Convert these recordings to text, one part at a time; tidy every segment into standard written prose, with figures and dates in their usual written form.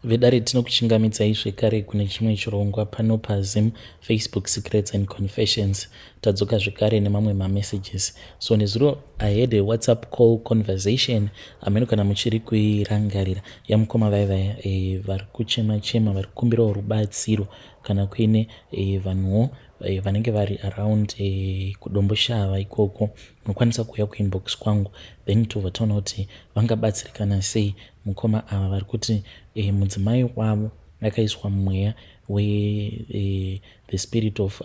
Vedare, tinokuchingamidzai zvekare kune chimwe chirongwa pano paZim Facebook Secrets and Confessions. Tadzoka zvekare nemamwe mamessages. So nezuro I had a WhatsApp call conversation, hameno kana muchiri kuirangarira, yamukoma vaiva vari kuchema chema, vari kukumbirawo rubatsiro kana kuine vanhuwo vanenge vari around kuDomboshava ikoko, munokwanisa kuuya kuinbox kwangu, then tobva taona kuti vangabatsirikana sei. Mukoma ava vari kuti mudzimai wavo akaiswa mweya we the spirit of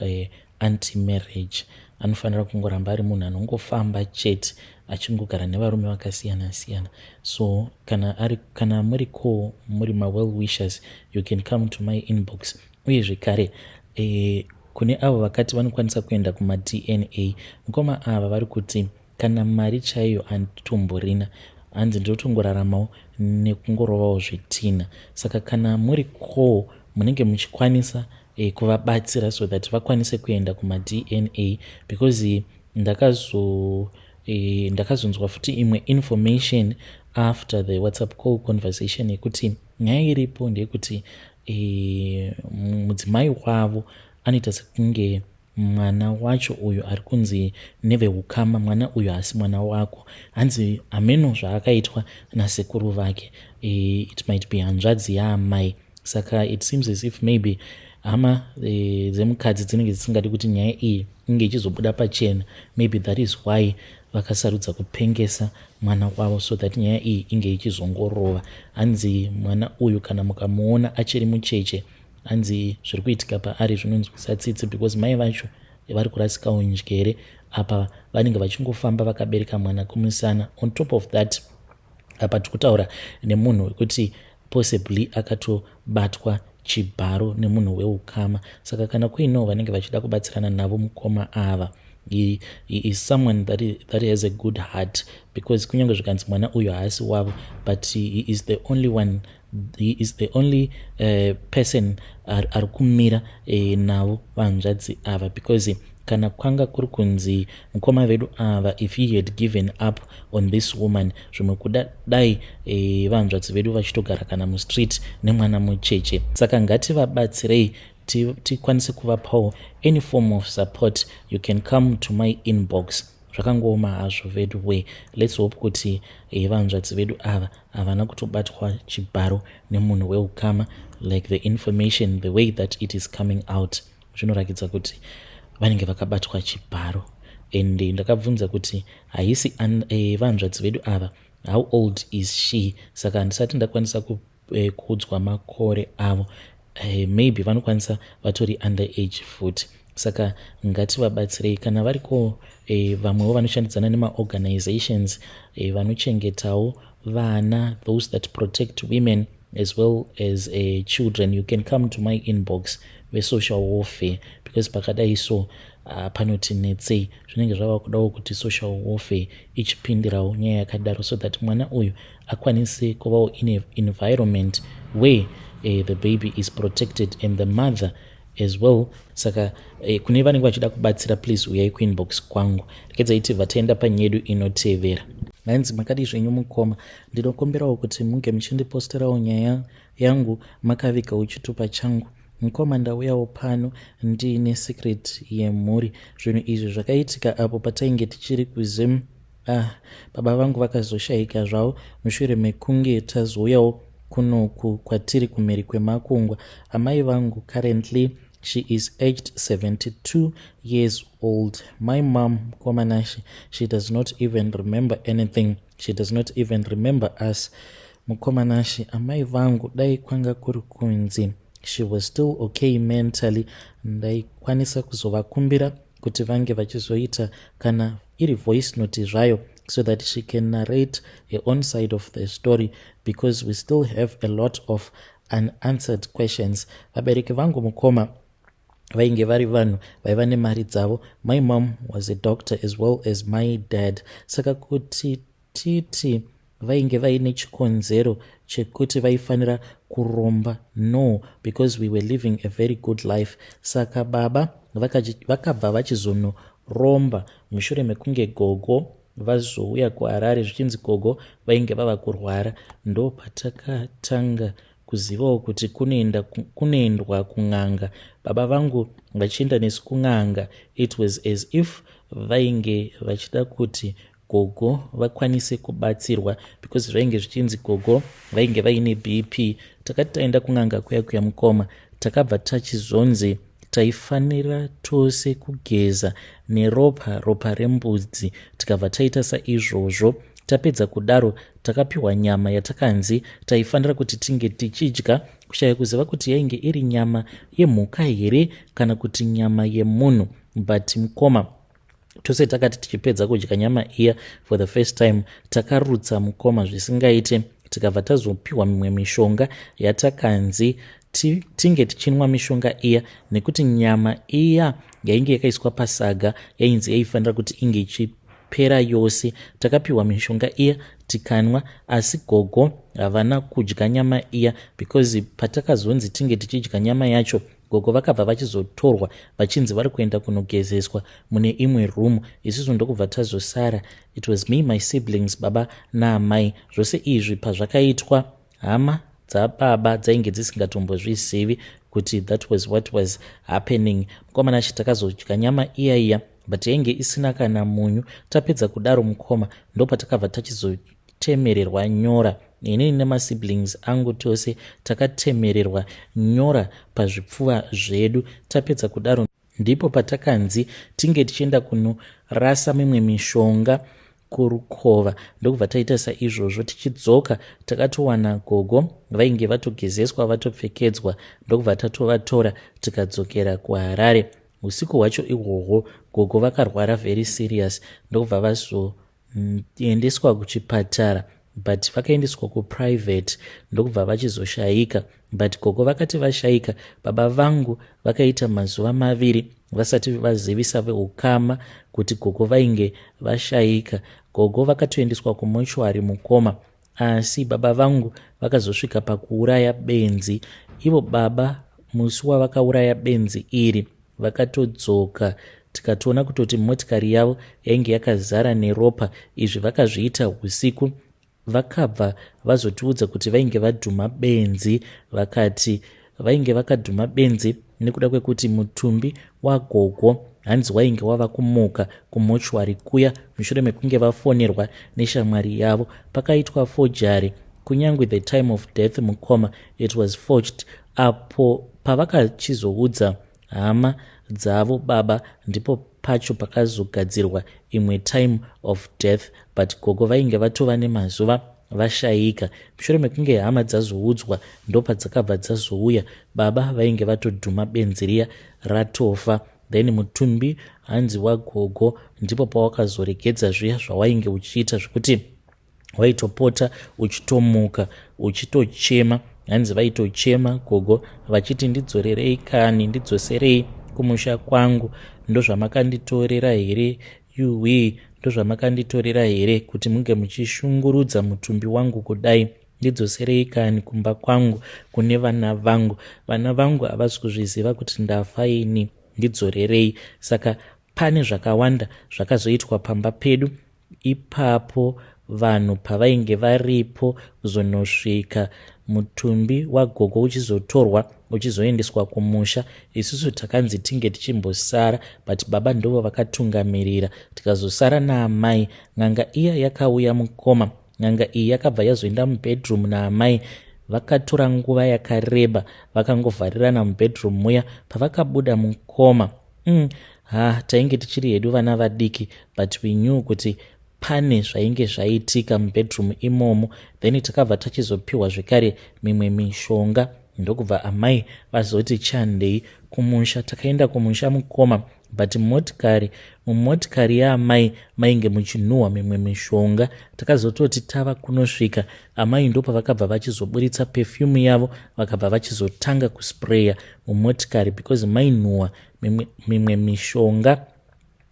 anti-marriage. Anofanira kungoramba ari munhu anongofamba chete, achingogara nevarume vakasiyana siyana. So kana muriko, muri mawell wishers, you can come to my inbox. Uye zvekare kune avo vakati vanokwanisa kuenda kumaDNA, mukoma ava vari kuti kana mari chaiyo handitomborina, hanzi ndinotongoraramawo nekungorovawo zvetina. Saka kana muri ko munenge muchikwanisa kuvabatsira so that vakwanise kuenda kumaDNA, because ndakazonzwa futi imwe information after the WhatsApp call conversation yekuti nyaya iripo ndeyekuti mudzimai wavo anoita sekunge mwana wacho uyu ari kunzi neveukama, mwana uyu haasi mwana wako. Hanzi hameno zvaakaitwa nasekuru vake. It might be hanzvadzi yaamai. Saka it seems as if maybe hama dzemukadzi dzinenge dzisingadi kuti nyaya iyi inge ichizobuda pachena. Maybe that is why vakasarudza kupengesa mwana wavo, so that nyaya iyi inge ichizongorova. Hanzi mwana uyu kana mukamuona achiri mucheche, hanzi zviri kuitika paari zvinonzwisa tsitsi, because mai vacho vari kurasikawo njere. Apa vanenge vachingofamba vakabereka mwana kumusana. On top of that, apa tiri kutaura nemunhu wekuti possibly akatobatwa chibharo nemunhu weukama. Saka kana kuinewo vanenge vachida kubatsirana navo mukoma ava, he is someone that has a good heart, because kunyange zvikanzi mwana uyu haasi wavo, but he is the only one, he is the only person ari kumira navo vanzvadzi ava, because kana kwanga kuri kunzi mukoma vedu ava, if he had given up on this woman, zvimwe kuda dai vanzvadzi vedu vachitogara kana mustreet nemwana mucheche. Saka ngativabatsirei, tikwanise kuvapawo any form of support. You can come to my inbox. Zvakangooma hazvo vedu we. Let's hope kuti vanzvadzi vedu ava havana kutobatwa chibharo nemunhu weukama, like the information, the way that it is coming out, zvinoratidza kuti vanenge vakabatwa chibharo. And ndakabvunza kuti haisi vanzvadzi vedu ava, how old is she? Saka handisati ndakwanisa kuudzwa makore avo. Maybe vanokwanisa vatori under age futi. Saka ngativabatsirei kana variko vamwewo vanoshandidzana nemaorganizations vanochengetawo vana, those that protect women as well as children. You can come to my inbox, vesocial warfare, because pakadai so panoti netsei, zvinenge zvava kudawo kuti social warfare ichipindirawo nyaya yakadaro, so that mwana uyu akwanise kuvawo in a environment where the baby is protected and the mother as well. Saka kune vanenge vachida kubatsira, please uyai kuinbox kwangu. Rekedzai tibva taenda panyedu inotevera. Hanzi, "Makadi zvenyu mukoma? Ndinokumbirawo kuti munge muchindiposterawo nyaya yangu makavigawo chitupa changu. Mukoma, ndauyawo pano ndiine secret yemhuri. Zvinhu izvi zvakaitika apo patainge tichiri kuZim. Ah, baba vangu vakazoshayika zvavo mushure mekunge tazouyawo kunoku kwatiri kumhiri kwemakungwa. Amai vangu, currently she is aged 72 years old. My mom, mukoma Nashe, she does not even remember anything. She does not even remember us. Mukoma Nashe, amai vangu, dai kwanga kuri kunzi she was still okay mentally, ndaikwanisa kuzovakumbira kuti vange vachizoita kana iri voice note zvayo, so that she can narrate her own side of the story, because we still have a lot of unanswered questions. Vabereki vangu, mukoma, vainge vari vanhu vaiva nemari dzavo. My mom was a doctor as well as my dad. Saka kuti titi vainge vaine chikonzero chekuti vaifanira kuromba, no, because we were living a very good life. Saka baba vakabva vachizonoromba mushure mekunge gogo vazouya kuHarare, zvichinzi gogo vainge vava kurwara. Ndo patakatanga. kuzivawo kuti kunoenda kunoendwa kun'anga. Baba vangu vachienda nesu kun'anga it was as if vainge vachida kuti gogo vakwanise kubatsirwa because zvainge zvichinzi gogo vainge vaine BP. Takati taenda kun'anga kuya kuya mukoma, takabva tachizonzi taifanira tose kugeza neropa ropa rembudzi tikabva taita saizvozvo. Tapedza kudaro takapiwa nyama yatakanzi taifanira kuti tinge tichidya, kushaya kuziva kuti yainge iri nyama yemhuka here kana kuti nyama yemunhu. But mukoma, tose takati tichipedza kudya nyama iya for the first time, takarutsa mukoma zvisingaite. Tikabva tazopiwa mimwe mishonga yatakanzi tinge tichinwa mishonga iya, nekuti nyama iya yainge yakaiswa pasaga yainzi yaifanira kuti inge ichipera yose. Takapiwa mishonga iya tikanwa, asi gogo havana kudya nyama iya because patakazonzi tinge tichidya nyama yacho, gogo vakabva vachizotorwa vachinzi vari kuenda kunogezeswa mune imwe room. Isusu ndokubva tazosara. It was me, my siblings, baba naamai. Zvose izvi pazvakaitwa, hama dzababa dzainge dzisingatombozvizivi kuti that was what was happening. Mukomana chi, takazodya nyama iya iya, but yainge isina kana munyu. Tapedza kudaro mukoma, ndopatakabva tachizotemererwa nyora. Inini nemasiblings angu tose takatemererwa nyora pazvipfuva zvedu. Tapedza kudaro, ndipo patakanzi tinge tichienda kunorasa mimwe mishonga kurukova, ndokubva taita saizvozvo. Tichidzoka takatowana gogo vainge vatogezeswa, vatopfekedzwa, ndokubva tatovatora tikadzokera kuHarare. Usiku hwacho ihwohwo gogo vakarwara very serious, ndokubva vazoendeswa kuchipatara, but vakaendeswa kuprivate, ndokubva vachizoshayika. But gogo vakati vashayika, baba vangu vakaita mazuva 2 vasati vazivisa veukama kuti gogo vainge vashayika. Gogo vakatoendeswa kumochwari mukoma, asi baba vangu vakazosvika pakuuraya benzi. Ivo baba musi wavakauraya benzi iri, vakatodzoka, tikatoona kutoti motikari yavo yainge yakazara neropa. Izvi vakazviita usiku. Vakabva vazotiudza kuti vainge vadhuma benzi. Vakati vainge vakadhuma benzi nekuda kwekuti mutumbi wagogo hanzi wainge wava kumuka kumochwari kuya mushure mekunge vafonerwa neshamwari yavo. Pakaitwa forgery, kunyange the time of death mukoma, it was forged. Apo pavakachizoudza hama dzavo baba, ndipo pacho pakazogadzirwa imwe time of death, but gogo vainge vatova nemazuva vashayika. Mushure mekunge hama dzazoudzwa, ndopadzakabva dzazouya. Baba vainge vatodhuma benzi riya ratofa. Then mutumbi hanzi wagogo ndipo pawakazoregedza zviya zvawainge uchiita, zvekuti waitopota uchitomuka uchitochema. Hanzi vaitochema gogo vachiti, "Ndidzorerei kani, ndidzoserei kumusha kwangu. Ndozvamakanditorera here? Yuwi, ndozvamakanditorera here kuti munge muchishungurudza mutumbi wangu kudai? Ndidzoserei kani kumba kwangu kune vana vangu. Vana vangu havasi kuzviziva kuti ndafa ini, ndidzorerei." Saka pane zvakawanda zvakazoitwa pamba pedu ipapo vanhu pavainge varipo kuzonosvika mutumbi wagogo uchizotorwa uchizoendeswa kumusha. Isusu takanzi tinge tichimbosara, but baba ndovo vakatungamirira, tikazosara naamai. N'anga iya yakauya mukoma. N'anga iyi yakabva yazoenda mubedroom naamai. Vakatora nguva yakareba vakangovharirana mubedroom muya. Pavakabuda mukoma, ha, tainge tichiri hedu vana vadiki, but we knew kuti pane zvainge zvaitika mubedroom imomo. Then takabva tachizopiwa zvekare mimwe mishonga, ndokubva amai vazoti chandei kumusha. Takaenda kumusha mukoma, but motikari, mumotikari yaamai mainge muchinhuhwa mimwe mishonga. Takazototi tava kunosvika, amai ndopavakabva vachizoburitsa perfume yavo, vakabva vachizotanga kuspreya mumotikari because mainhuhwa mimwe mishonga.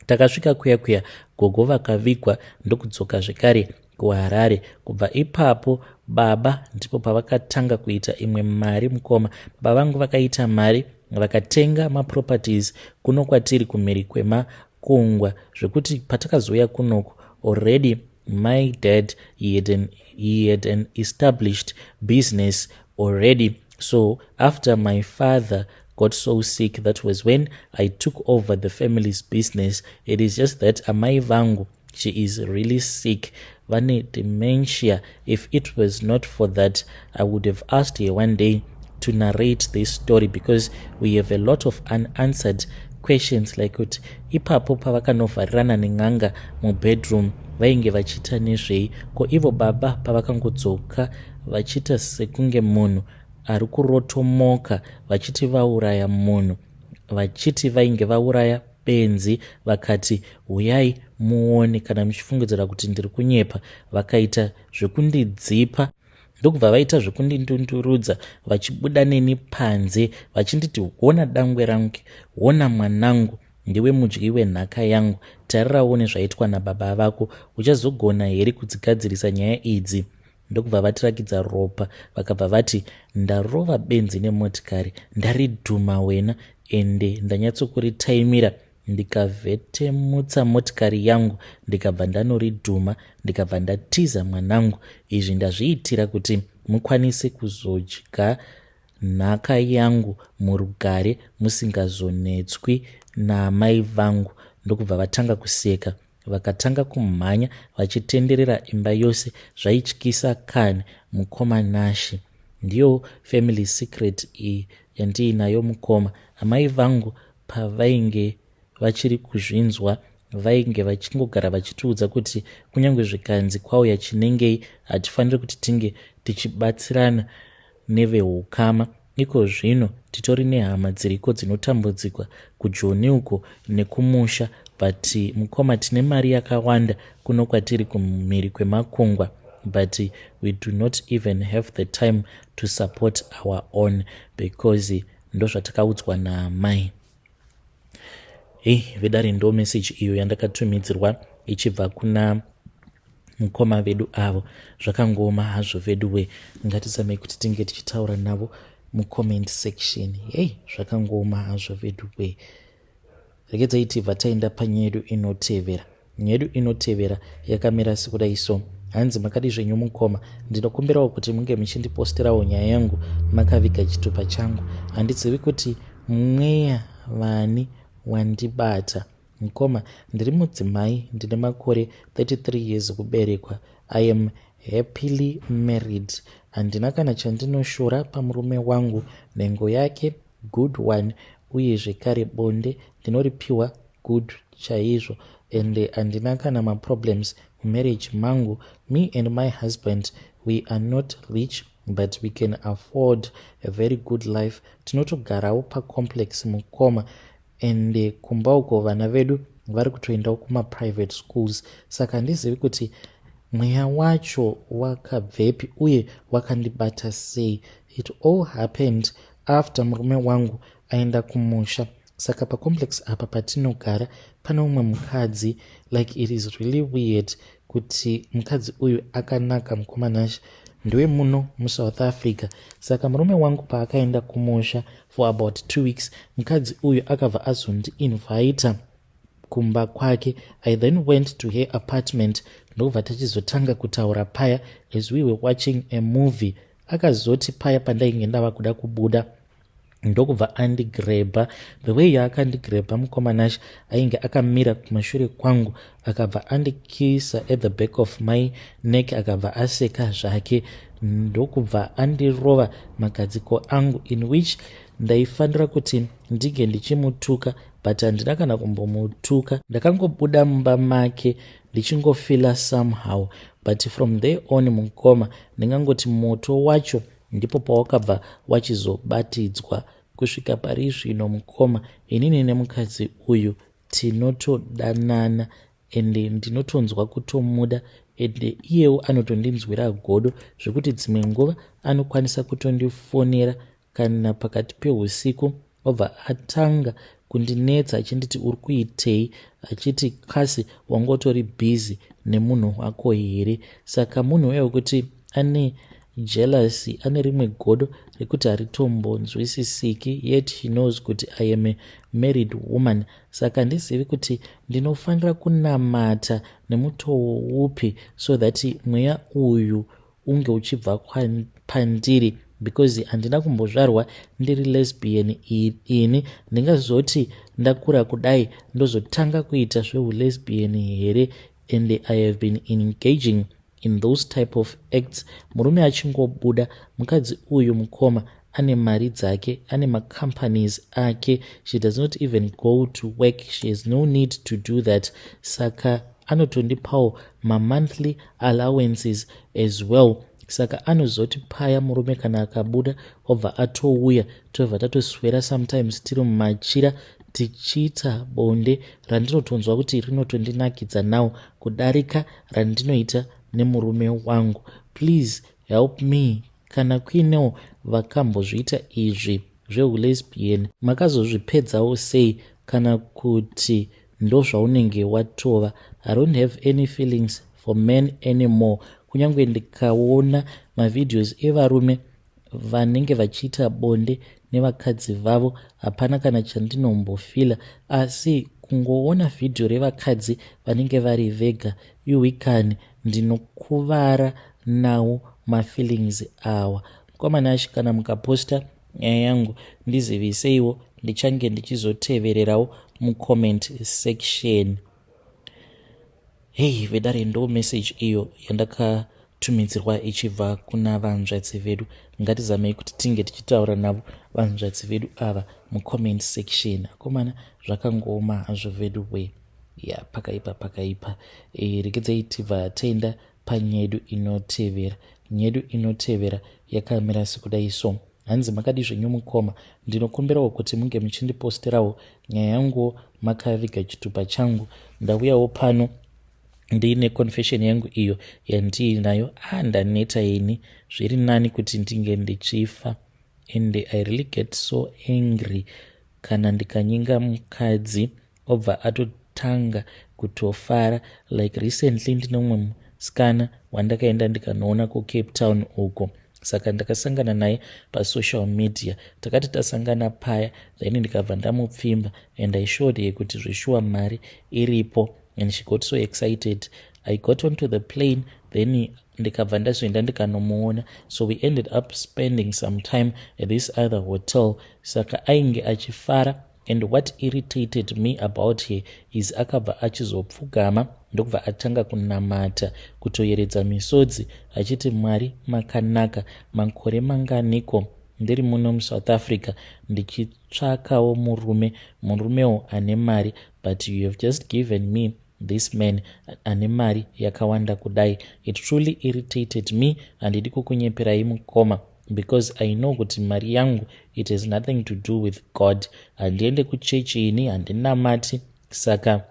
Takasvika kuya kuya, gogo vakavigwa, ndokudzoka zvekare kuHarare. Kubva ipapo baba ndipo pavakatanga kuita imwe mari mukoma. Baba vangu vakaita mari, vakatenga maproperties kuno kwatiri kumhiri kwemakungwa, zvekuti patakazouya kunoku already my dad, he had an established business. already. So after my father got so sick, that was when I took over the family's business. It is just that amai vangu, she is really sick, vane dementia. If it was not for that, I would have asked her one day to narrate this story, because we have a lot of unanswered questions, like kuti ipapo pavakanovharirana nen'anga mubedroom vainge vachiita nezvei? Ko ivo baba pavakangodzoka vachiita sekunge munhu ari kurotomoka, vachiti vauraya munhu, vachiti vainge vauraya benzi, vakati, "Uyai muone kana muchifungidzira kuti ndiri kunyepa." Vakaita zvekundidzipa, ndokubva vaita zvekundindundurudza, vachibuda neni panze, vachinditi, "Hona dangwe rangu, hona mwanangu, ndiwe mudyi wenhaka yangu. Tarirawo nezvaitwa nababa vako. Uchazogona here kudzigadzirisa nyaya idzi?" Ndokubva vatirakidza ropa, vakabva vati, "Ndarova benzi nemotikari, ndaridhuma wena, ende ndanyatsokuritaimira, ndikavhetemutsa motikari yangu, ndikabva ndanoridhuma, ndikabva ndatiza. Mwanangu, izvi ndazviitira kuti mukwanise kuzodya nhaka yangu murugare, musingazonetswi naamai vangu." Ndokubva vatanga kuseka, vakatanga kumhanya vachitenderera imba yose. Zvaityisa kani, mukoma Nashe. Ndiyo family secret iyi yandiinayo, mukoma. Amai vangu pavainge vachiri kuzvinzwa, vainge vachingogara vachitiudza kuti kunyange zvikanzi kwauya chinengei, hatifaniri kuti tinge tichibatsirana neveukama. Iko zvino titori nehama dziriko dzinotambudzikwa kuJoni uko nekumusha, but mukoma, tine mari yakawanda kuno kwatiri kumhiri kwemakungwa, but we do not even have the time to support our own, because ndozvatakaudzwa naamai. Hei vedare, ndo meseji iyo yandakatumidzirwa ichibva kuna mukoma vedu avo. Zvakangoma hazvo veduwe. Ngatizamei kuti tinge tichitaura navo mucomment section. Hei, zvakangoma hazvo veduwe. Regedzai tibva taenda panyaya yedu inotevera. Nyaya yedu inotevera yakamira sekudai so. Hanzi, "Makadi zvenyu mukoma? Ndinokumbirawo kuti munge muchindiposterawo nyaya yangu makaviga chitupa changu. Handizivi kuti mweya vani wandibata. Mukoma, ndiri mudzimai, ndine makore 33 years kuberekwa. I am happily married, handina kana chandinoshora pamurume wangu. Nhengo yake good one, uye zvekare bonde ndinoripiwa good chaizvo, ende handina kana maproblems mumarriage mangu. Me and my husband, we are not rich, but we can afford a very good life. Tinotogarawo pacomplex, mukoma, ende kumba uko vana vedu vari kutoendawo kumaprivate schools. Saka handizivi kuti mweya wacho wakabvepi uye wakandibata sei. It all happened after murume wangu aenda kumusha. Saka pacomplex apa patinogara pane umwe mukadzi. Like, it is really weird kuti mukadzi uyu akanaka, mukoma Nashe, ndewemuno muSouth Africa. Saka murume wangu paakaenda kumusha for about 2 weeks, mukadzi uyu akabva azondiinvita kumba kwake. I then went to her apartment, ndokubva tachizotanga kutaura paya as we were watching a movie. Akazoti paya pandainge ndava kuda kubuda, ndokubva andigrebha. The way yaakandigrebha, mukoma Nashe, ainge akamira kumashure kwangu, akabva andikisa at the back of my neck, akabva aseka zvake, ndokubva andirova magadziko angu, in which ndaifanira kuti ndinge ndichimutuka, but handina kana kumbomutuka. Ndakangobuda mumba make ndichingofila somehow. But from there on, mukoma, ndingangoti moto wacho ndipo pawakabva wachizobatidzwa. Kusvika pari zvino, mukoma, inini nemukadzi uyu tinotodanana, ende ndinotonzwa kutomuda, ende iyewo anotondinzwira godo, zvekuti dzimwe nguva anokwanisa kutondifonera kana pakati peusiku, obva atanga kundinetsa achinditi, 'Uri kuitei?' achiti, 'Kasi wangotori busy nemunhu wako here?' Saka munhu uye wekuti ane jealousy, ane rimwe godo rekuti haritombonzwisisiki, yet he knows kuti I am a married woman. Saka handizivi kuti ndinofanira kunamata nemutoo upi so that mweya uyu unge uchibva pandiri." Because handina kumbozvarwa ndiri lesbian ini. Ndingazoti ndakura kudai ndozotanga kuita zveulesbian here? And I have been engaging in those type of acts murume achingobuda. Mukadzi uyu, mukoma, ane mari dzake, ane macompanies ake. She does not even go to work. She has no need to do that. Saka anotondipawo mamonthly allowances as well. Saka anozoti paya murume kana akabuda, obva atouya, tobva tatoswera sometimes tiri mumachira tichiita bonde randinotonzwa kuti rinotondinakidza nawo kudarika randinoita nemurume wangu. Please help me. Kana kuinewo vakambozviita izvi zveulesbian, makazozvipedzawo sei, kana kuti ndozvaunenge watova? I don't have any feelings for men anymore. Kunyange ndikaona mavideos evarume vanenge vachiita bonde nevakadzi vavo, hapana kana chandinombofila. Asi kungoona vhidhiyo revakadzi vanenge vari vega, iwikani, ndinokuvara nawo mafeelings awa. Mukoma Nashi, kana mukaposta nyaya yangu, ndiziviseiwo. Ndichange ndichizotevererawo mucomment section. Hei vedare, ndo message iyo yandakatumidzirwa ichibva kuna vanzvadzi vedu. Ngatizamei kuti tinge tichitaura navo vanzvadzi vedu ava mucomment section. Akomana, zvakangooma hazvo vedu we. Ya, pakaipa, pakaipa. Regedzai tibva taenda panyedu inotevera. Nyedu inotevera yakamira sekudai so. Hanzi, "Makadi zvenyu mukoma? Ndinokumbirawo kuti munge muchindiposterawo nyaya yanguwo makaviga chitupa changu. Ndauyawo pano ndiine confession yangu iyo yandiinayo. A ah, ndaneta ini, zviri nani kuti ndinge ndichifa. And I really get so angry kana ndikanyinga mukadzi, obva atotanga kutofara. Like recently, ndine mumwe musikana wandakaenda ndikanoona kuCape Town uko. Saka ndakasangana naye pasocial media. Takati tasangana paya, then ndikabva ndamupfimba and I showed her kuti zveshuwa mari iripo, and she got so excited. I got onto the plane, then ndikabva ndazoenda ndikanomuona. So we ended up spending some time at this other hotel. Saka ainge achifara, and what irritated me about her is akabva achizopfugama, ndokubva atanga kunamata, kutoyeredza misodzi, achiti, 'Mwari makanaka. Makore manganiko ndiri muno muSouth Africa ndichitsvakawo murume, murumewo ane mari, but you have just given me this man ane mari yakawanda kudai.' It truly irritated me. Handidi kukunyeperai mukoma, because I know kuti mari yangu, it has nothing to do with God. Handiende kuchechi ini, handinamati. Saka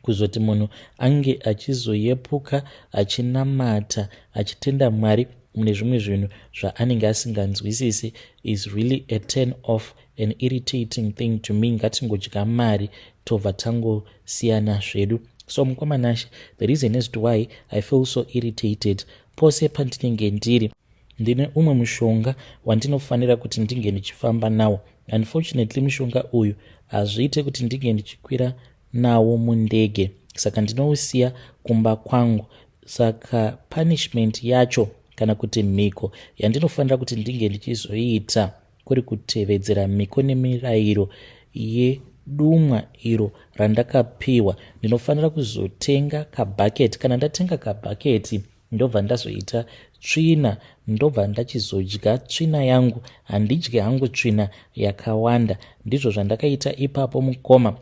kuzoti munhu ange achizoyepuka achinamata, achitenda Mwari mune zvimwe zvinhu zvaanenge asinganzwisisi is really a turn off, an irritating thing to me. Ngatingodya mari, tobva tangosiyana zvedu. So mukoma Nashe, the reason as to why I feel so irritated, pose pandinenge ndiri, ndine umwe mushonga wandinofanira kuti ndinge ndichifamba nawo. Unfortunately, mushonga uyu hazviite kuti ndinge ndichikwira nawo mundege, saka ndinousiya kumba kwangu. Saka punishment yacho, kana kuti mhiko yandinofanira kuti ndinge ndichizoita, kuri kutevedzera mhiko nemirayiro yedumwa iro randakapiwa. Ndinofanira kuzotenga kabhaketi. Kana ndatenga kabhaketi, ndobva ndazoita tsvina, ndobva ndachizodya tsvina yangu. Handidyi hangu tsvina yakawanda. Ndizvo zvandakaita ipapo, mukoma.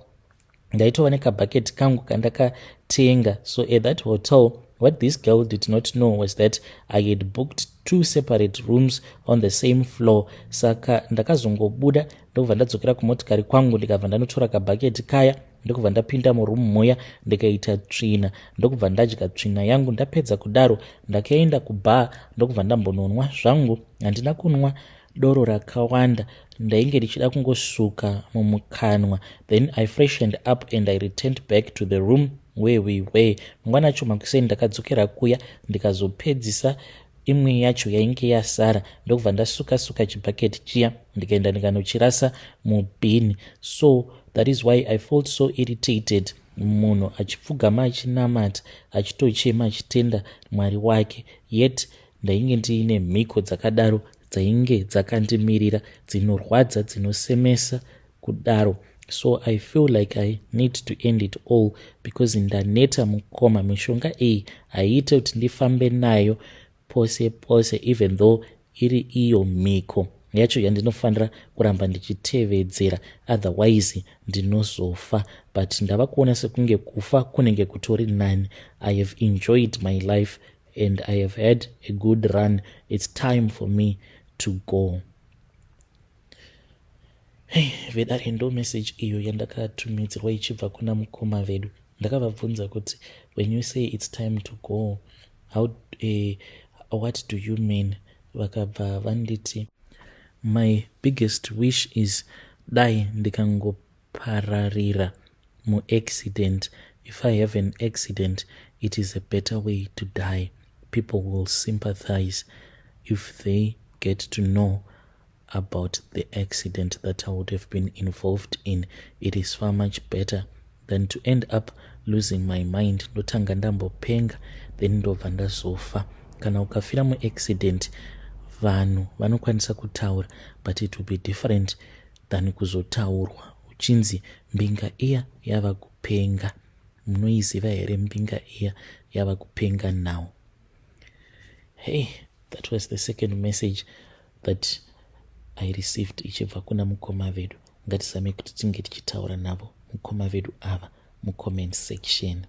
Ndaitova nekabhaketi kangu kandakatenga. So at that hotel, what this girl did not know was that I had booked two separate rooms on the same floor. Saka ndakazongobuda, ndokubva ndadzokera kumotikari kwangu, ndikabva ndanotora kabhaketi kaya, ndokubva ndapinda murumu muya, ndikaita tsvina, ndokubva ndadya tsvina yangu. Ndapedza kudaro, ndakaenda kubar, ndokubva ndambononwa zvangu. Handina kunwa doro rakawanda, ndainge ndichida kungosuka mumukanwa. Then I freshened up and I returned back to the room where we were. Mangwana acho makuseni, ndakadzokera kuya, ndikazopedzisa imwe yacho yainge yasara, ndokubva ndasuka suka chibhaketi chiya, ndikaenda ndikanochirasa mubhini. So that is why I felt so irritated, munhu achipfugama, achinamata, achitochema, achitenda Mwari wake, yet ndainge ndiine mhiko dzakadaro. dzainge dzakandimirira dzinorwadza, dzinosemesa kudaro. So I feel like I need to end it all because ndaneta, mukoma. Mishonga iyi haiite kuti ndifambe nayo pose pose, even though iri iyo mhiko yacho yandinofanira kuramba ndichitevedzera, otherwise ndinozofa. But ndava kuona sekunge kufa kunenge kutori nani. I have enjoyed my life and I have had a good run. It's time for me to go. Hey, vedare, ndo message iyo yandakatumidzirwa ichibva kuna mukoma vedu. Ndakavabvunza kuti, "When you say it's time to go, what do you mean?" Vakabva vanditi, "My biggest wish is dai ndikangopararira muaccident. If I have an accident, it is a better way to die. People will sympathize if they get to know about the accident that I would have been involved in. It is far much better than to end up losing my mind, ndotanga ndambopenga, then ndobva ndazofa. Kana ukafira muaccident, vanhu vanokwanisa kutaura, but it will be different than kuzotaurwa uchinzi mbinga iya yava kupenga. Munoiziva here mbinga iya yava kupenga?" Now, hey, that was the second message that I received ichibva kuna mukoma vedu. Ngatizame kuti tinge tichitaura navo mukoma vedu ava mucomment section.